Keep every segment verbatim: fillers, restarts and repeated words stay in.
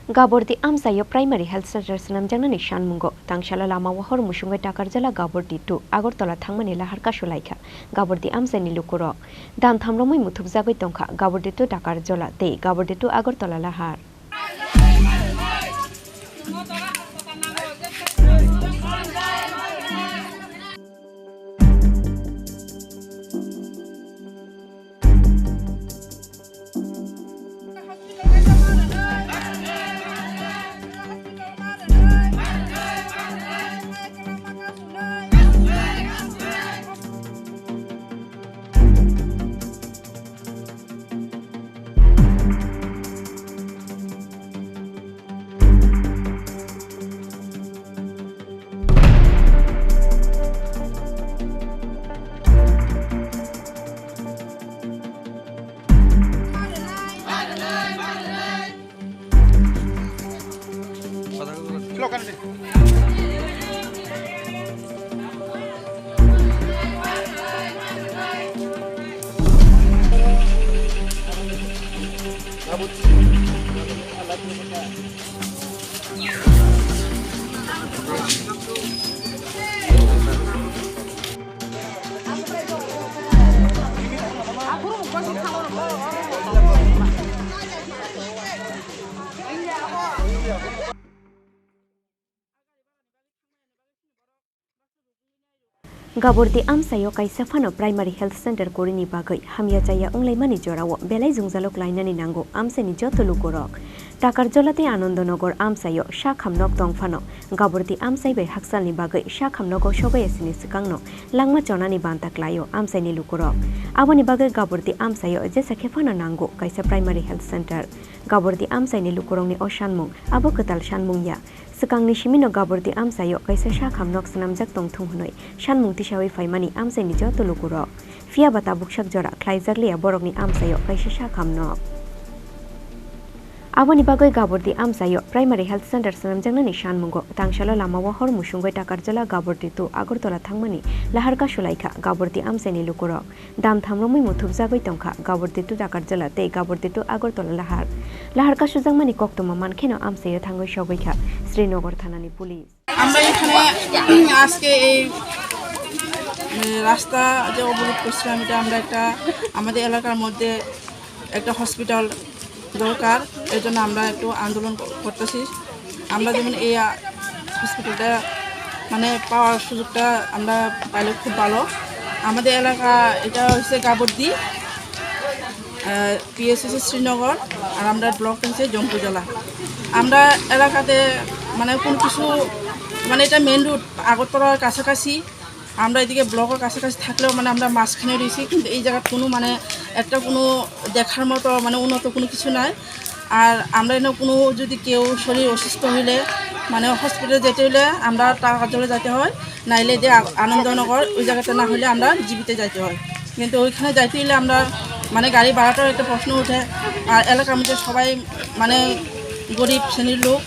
Gabordi amchaio Primary Health Center swnamjaknani sanmungo tangsalo lama wahor musungwi Takarjala Gabordi two Agartala thangmani lahar kasulaikha Gabordi amchaini lukurok. Dam thamromwi muthubjagwi tongkha Gabordi two Takarjala tei Gabordi two Agartala lahar. Gabordi amchaio kaisa phano Primary Health Center korini bagwi hamya chaya wnglaimani jorao belai jwngjalo klainani nango amchaini joto lukurok. Takarjala tei Anandonagar amchaio sakham nok tong phano Gabordi amchai bai hakchalni bagwi sakham nogo sogwi sini swkangno langma chonani banta klaio amchaini lukurok. Aboni bagwi Gabordi amchaio jesa khe phano nango kaisa Primary Health Center. Gabordi amchaini lukurokni o sanmung abo kwtal sanmung ya. Swkangni simino Gabordi amchaio kaisa sakham nok swnamjak tongthung hwnwi sanmung tisawi phaimani amchaini joto lukurok. Phiya ba tabuk sak jora khlaijakliya borokni amchaio kaisa sakham nok. Aboni bagwi Gabordi amchaio Primary Health Center swnamjaknani sanmungo tangsalo lama wahor musungwi Takarjala Gabordi two Agartala thangmani lahar kasulaikha Gabordi amchaini lukurok. Dam thamromwi muthubjagwi tongkha Gabordi two Takarjala tei Gabordi two Agartala lahar. Lahar kasujakmani koktwma mankheno amchaio thangwi sogwikha Srinagar thanani police. আমরা এখানে আজকে এই, উম, রাস্তা যে অবরোধ করছিলাম, এটা আমরা একটা, আমাদের এলাকার মধ্যে একটা হসপিটাল দরকার, এর জন্য আমরা একটু আন্দোলন ক-, করতেছি। আমরা যেমন এই, আ, হসপিটালটা মানে পাওয়ার সুযোগটা আমরা পাইলে খুব ভালো। আমাদের এলাকা এটা হচ্ছে গাবর্দি, আহ, পিএসসি শ্রীনগর, আর আমরা ব্লক হচ্ছে জম্পুজলা। আমরা এলাকাতে মানে কোনো কিছু, মানে এটা মেন রোড আগরতলার কাছাকাছি, আমরা এদিকে ব্লকের কাছাকাছি থাকলেও মানে আমরা মাঝখানে রয়েছি, কিন্তু এই জায়গার কোনো মানে একটা কোনো দেখার মতো মানে উন্নত কোনো কিছু নাই। আর আমরা এনে কোনো যদি কেউ শরীর অসুস্থ হইলে মানে হসপিটালে যেতে হইলে আমরা টাকার জলে যেতে হয়, নাইলে যে আ-, আনন্দনগর ওই জায়গাতে না হইলে আমরা জিবিতে যাইতে হয়। কিন্তু ওইখানে যাইতে হইলে আমরা মানে গাড়ি ভাড়াটাও একটা প্রশ্ন উঠে। আর এলাকার মধ্যে সবাই মানে গরিব শ্রেণীর লোক,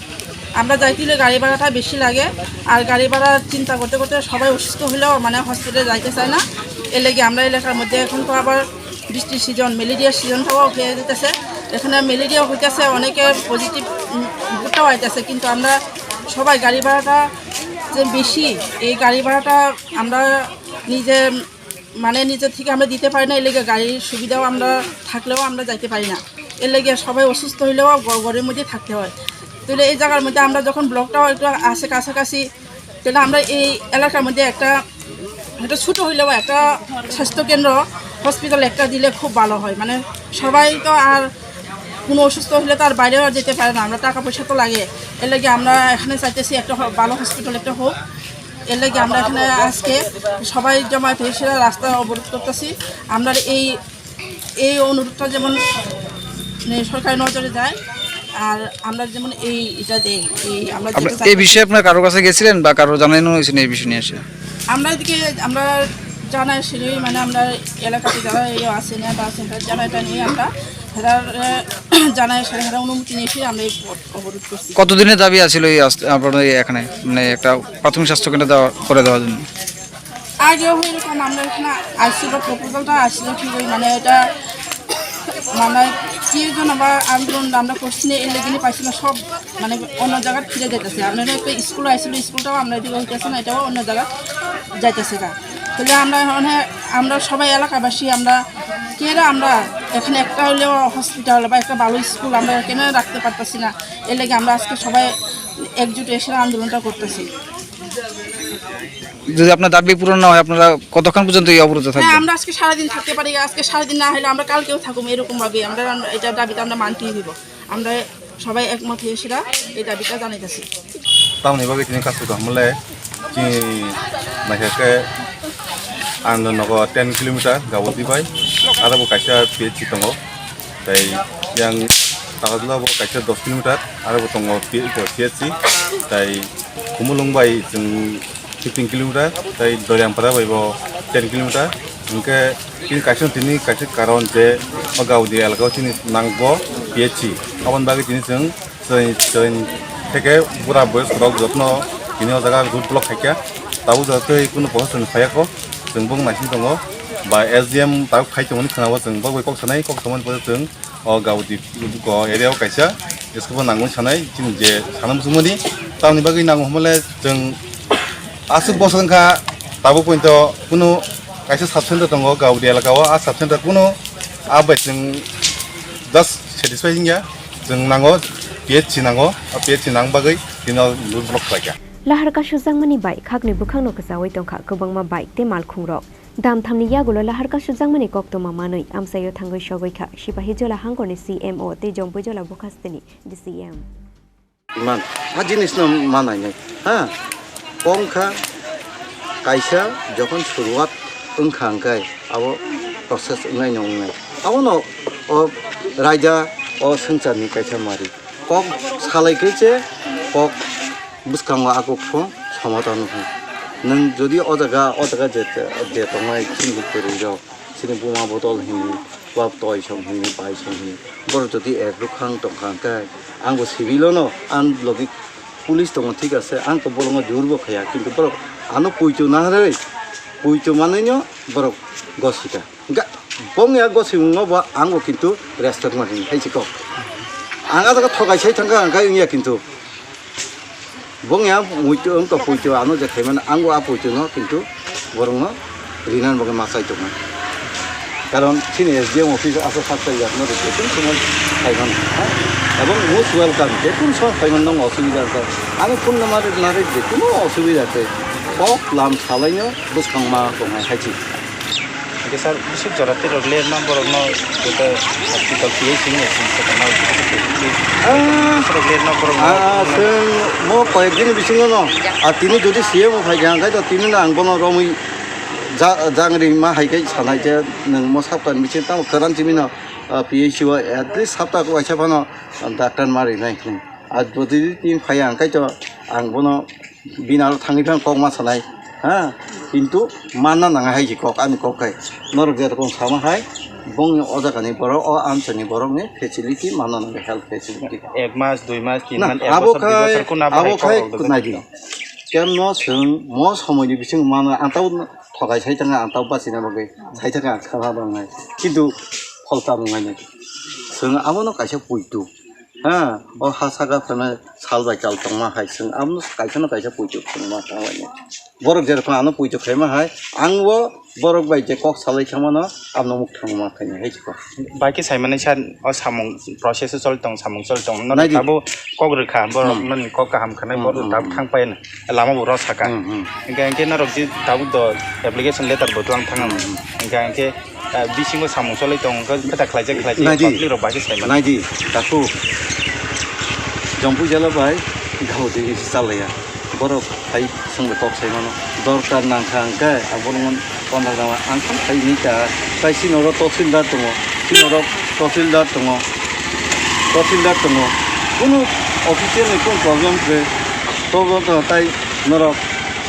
আমরা যাইতে হইলে গাড়ি ভাড়াটা বেশি লাগে। আর গাড়ি ভাড়া চিন্তা করতে করতে সবাই অসুস্থ হইলেও মানে হসপিটালে যাইতে চায় না। এর লাগি আমরা এলাকার মধ্যে এখন তো আবার বৃষ্টির সিজন, ম্যালেরিয়ার সিজনটাও হয়ে যেতেছে। এখানে ম্যালেরিয়া হইতেছে, অনেকে পজিটিভ রিপোর্টটাও আইতেছে, কিন্তু আমরা সবাই গাড়ি ভাড়াটা যে বেশি, এই গাড়ি ভাড়াটা আমরা নিজে মানে নিজে থেকে আমরা দিতে পারি না, এর লেগে গাড়ির সুবিধাও আমরা থাকলেও আমরা যাইতে পারি না। এর লেগে সবাই অসুস্থ হইলেও ঘ-, ঘরের মধ্যে থাকতে হয়। তাহলে এই জায়গার মধ্যে আমরা যখন ব্লকটাও একটু আছে কাছাকাছি, তাহলে আমরা এই এলাকার মধ্যে একটা, একটা ছোট হইলেও একটা স্বাস্থ্যকেন্দ্র, হসপিটাল একটা দিলে খুব ভালো হয়। মানে সবাই তো আর কোনো অসুস্থ হলে তো আর বাইরেও আর যেতে পারে না, আমরা টাকা পয়সা তো লাগে। এর লেগে আমরা এখানে চাইতেছি একটা হ-, ভালো হসপিটাল একটা হোক। এর লেগে আমরা এখানে আজকে সবাই জমায়েত হয়েছি, রাস্তা অবরোধ করতেছি। আমরা এই, এই অনুরোধটা যেমন মানে সরকারের নজরে যায়, আর আমরা যেমন এই এটা দেই, এই আমরা যেটা আপনার চাই এই বিষয়ে আপনার কারোর কাছে গেছিলেন বা কারো জানানো হয়েছিল এই বিষয় নিয়ে এসে? আমরা এদিকে আমরা জানাই ছিল, মানে আমরা এলাকাতে যারা এই আছে না বা আছে, তারা জানাই, এটা নিয়ে আমরা তারা, আহ, জানাই, সারা অনুমতি নিয়ে এসে আমরা এই পথ অবরোধ করছি। কতদিনের দাবি আছিল এই আস-, আপনাদের এই এখানে, মানে একটা প্রাথমিক স্বাস্থ্য কেন্দ্র দেওয়া, করে দেওয়ার জন্য? আগেও এরকম আমরা এখানে আসছিল, প্রপোজালটা আসছিল ঠিকই, মানে এটা মানে কি জন্য আমরা আন্দোলন আমরা করছি না, এর লেগে পাইছি না, সব মানে অন্য জায়গায় ফিরে যাইতেছে। আপনারা একটা স্কুল আইছিল, স্কুলটাও আমরা এদিকে হইতেছে না, এটাও অন্য জায়গায় যাইতেছে না। তাহলে আমরা মানে আমরা সবাই এলাকাবাসী, আমরা কেরা আমরা এখানে একটা হলেও হসপিটাল বা একটা ভালো স্কুল আমরা কেন রাখতে পারতেছি না, এর লেগে আমরা আজকে সবাই একজুট এসে আন্দোলনটা করতেছি। যদি আপনার দাবি পূরণ না হয়, আপনারা কতক্ষণ পর্যন্ত এই অবরোধে হ্যাঁ, থাকবেন? আমরা আজকে সারাদিন থাকতে পারি, আজকে সারাদিন না হলে আমরা কালকেও থাকবো। এরকম ভাবে আমরা, আমরা এটা দাবিটা আমরা মানতেই হইব। আমরা সবাই একমত হয়ে সেটা এই দাবিটা জানাইতেছি। Tamoni bagwi chini kasu kaham le chini naikhe khe ang nogo ten kilometer Gauti bai, aro bo kaisa P H C tongo, tei yang Tagadla bo kaisa dos kilometer, aro bo tongo P H C, tei Khumulwng bai chwng fifteen kilometer, tei Doriampara bai bo ten kilometer. Hwnkhe chini kaisa tini kaisa karon je o Gaudi elaka o chini nangbo P H C. Aboni bagwi tini chwng chwng chwng theke bura boyos rok jotno tini o jaga road block khaikha. Tabuk jaga tei kunu pohor chwng phaiya kho. Chwng bong naising tongo. Ba S D M tabuk phai tongmani khwnao chwng bok bai kok sanai, kok tongmani pore chwng o Gaudi ko area o kaisa school bo nangmani sanai chini je sana muchungmani. Tamoni bagwi nango hwnmale chwng aswk bosong kha tabuk pointo kunu kaisa sub center tongo Gaudi elaka o. A sub center kunu a bai chwng just satisfy wngya. Chwng nango P H C nango, a P H C nang bagwi tino road block khlaikha. Lahar kasujangmani bai khakni bwkhakno kwchaui tongkha kwbangma bike tei malkhungrok. Damthamni yagulo lahar kasujangmani koktwma manwi amchaio thangwi sogwi kha Sipahijola hangkorni C M O tei Jompuijola bwkhasteni D C M. Iman, a jinis no manai nai. Ha, kong kha kaisa jokhon suruat wngkha hwnkhe abo process wngnai no wngnai. Abono o raida o swngcharni kaisa mari. Kok salai khe se kok bwskango a kok phung somathan wngkha. Nwng jodi o jaga o jaga je je tongnai chini kwrwi rok. Chini buma bodol hini, ba toi song hini, bai song hini. Borok jodi ek rwkhang tongkha hwnkhe, ang bo civil-o no, ang logi police tongo, thik ase, ang to bolongo jur bo khaya, kintu borok ano poito naharwi, poito manwino borok gosika. Hwnkhe bongya gosimungno bo ang bo kintu respect manwi hai se kok. Ang a jaga thokai sai thangkha, hwnkhe wngya kintu. Bongya muitu wngkha poito ano je khaimano, ang bo a poito no kintu borok no rinani bagwi ma chai tongo. Karon chini S D M office aswk sak chai jak no rw je kunu somoy phai mano, ha? Ebong most welcome, je kunu somoy phai mano nang osubida wngkha. Ani phone number narwk je kunu osubida tei kok lam salai no bwskang ma tongnai hai se. Hingke sir, bisik jora tirok lerma borokno joto hospital P H C ni sing sekanao. Ah. Sir, lerma borokno. Ah, chwng mo koyek dini bisingo no, ah, tini jodi C M o phaikha, hingke to tini no ang bono romwi ja-, jangri ma hai khe sanai je, nwng mo saptani bisingo tamo kwran simi no, ah, P H C o at least sapta kaisa phano, ah, doctor ma rinai hinwi. Ah, jodi tini phaiya, hingke to ang bono bini aro thangwi phano kok ma sanai, ha, kintu manna nangnai hai se kok, ani kok hai norok je rokom sama hai, bongni o jagani borok, o amchaini borokni facility manna nangnai, health facility. Ek mas, dui mas, tin mas, ek bosor, dui bosor, kunu abo hai kok rok naidi. Kemno chwng mo somoini bisingo mano, ang tabuk thokai sai thangkha, ang tabuk bachina bagwi sai thangkha, ang khana nangnai, kintu pholta nangnai. Chwng abono kaisa poito. Ha, o ha saka phano sal bai kal tongma hai chwng, abono kaisa no kaisa poito khwlwngma tanglainai. Borok je rokom ano poito khaima hai, ang bo borok bai je kok salai kha mano, abono muk thangma khainai hai se kok. Bai khe sai manai sir, o samung process o choli tong, samung choli tong, no tabuk kok rwkha, borok noni kok kaham khanai, borok tabuk thang pai lama bo rw saka. Hingke hingke norok je tabuk do application letter bo twlang thang. Hingke hingke Ah, bisingo samung cholai tong, wngkha khe ta khlaijak khlaijak, naidi, public rok bai khe sai mano. Naidi, takhuk. Jompu jela bai, gao twi se chalaiya. Borok hai songbo kok sai mano. Dorkar nangkha hwnkhe, abono mon konda gama ang khan khai ni ta. Tai sini oro toksildar tongo, sini oro toksildar tongo, toksildar tongo. Kunu official ni kunu problem khe, problem tongo tai norok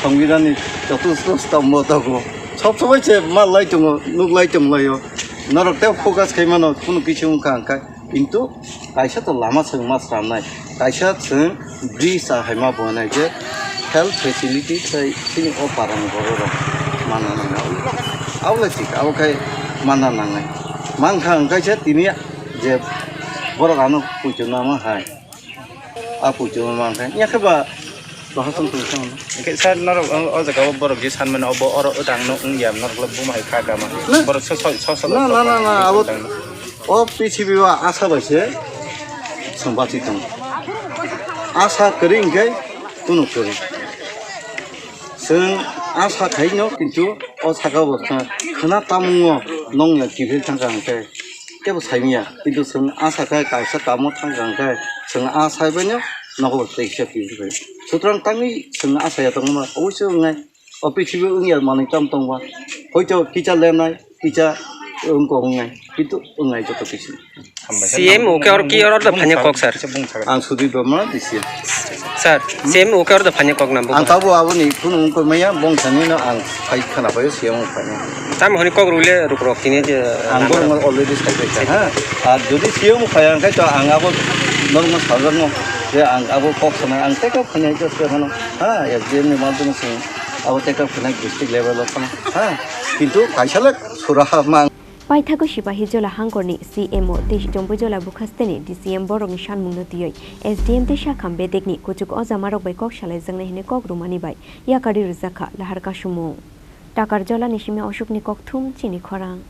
songbidhan ni joto stombo tongo. Sob somoi se ma lai tongo, nuk lai tong laio. Norok tei focus khai mano, kunu kisu wngkha hwnkha. Kintu kaisa to lama chwng ma swnamnai. Kaisa chwng bridge a hai ma bo nai je health facility sai chini o para ni borok rok manna nangnai. Abo lai thik, abo khai manna nangnai. Mankha hwnkha se tini je Borok ano puitu nama hai. A puitu ma khe. Ya khe ba. Bahasong tong sang. Khe sir norok o, o jaga o borok je san mano obo oro rang no wng ya norok le buma hai kha kama. Na. Borok so so so so. Na, na, na, na, abo o P C B o asa bai se. Song bati tong. Asa kering khe kunu kering. Chwng asa khaino, kintu o saka bo khna, khna tamungo nongya kiphil thangkha hwnkhe tebo saimanya. Kintu chwng asa khe kaisa kamo thangkha hwnkhe chwng a saibaino nogo teisa kiphil phai. Sutrang tangwi chwng asa ya tongma oboiso wngnai. O prithibi wngya manwi tam tongba. Hoito kisa lenai, kisa wngkok wngnai. Kintu wngnai joto kisi. C M o khe oro ki oro da phanya kok, sir? Ang Sudip Dharma, D C M. Sir, C M o khe oro da phanya kok na bo? Ang tabo aboni phone wngkor maya, bong sani no ang phai khana phaio C M o phai. Tam honi kok rule ruk rok tini je. Ang borok no already sai phai kha, ha. Ar jodi C M o phai ang khai to ang abo normal sajar no je ang abo kok sana ang take up khani just ke hano, ha, S D M ni madhyam se abo take up khani district level o khana, ha. Kintu kaisa le sura ha mang. Paithago Sipahijola hangkorni C M O tei Jompuijola bukhasteni D C M borokni sanmungno twiwi S D M tei sakham bedekni kuchuk ojamarok bai kok salaijaknai hwnwi kok rwmani bai yakari rwjakha lahar kasumung. Takarjolani simi Ashokni kokthum chini khorang.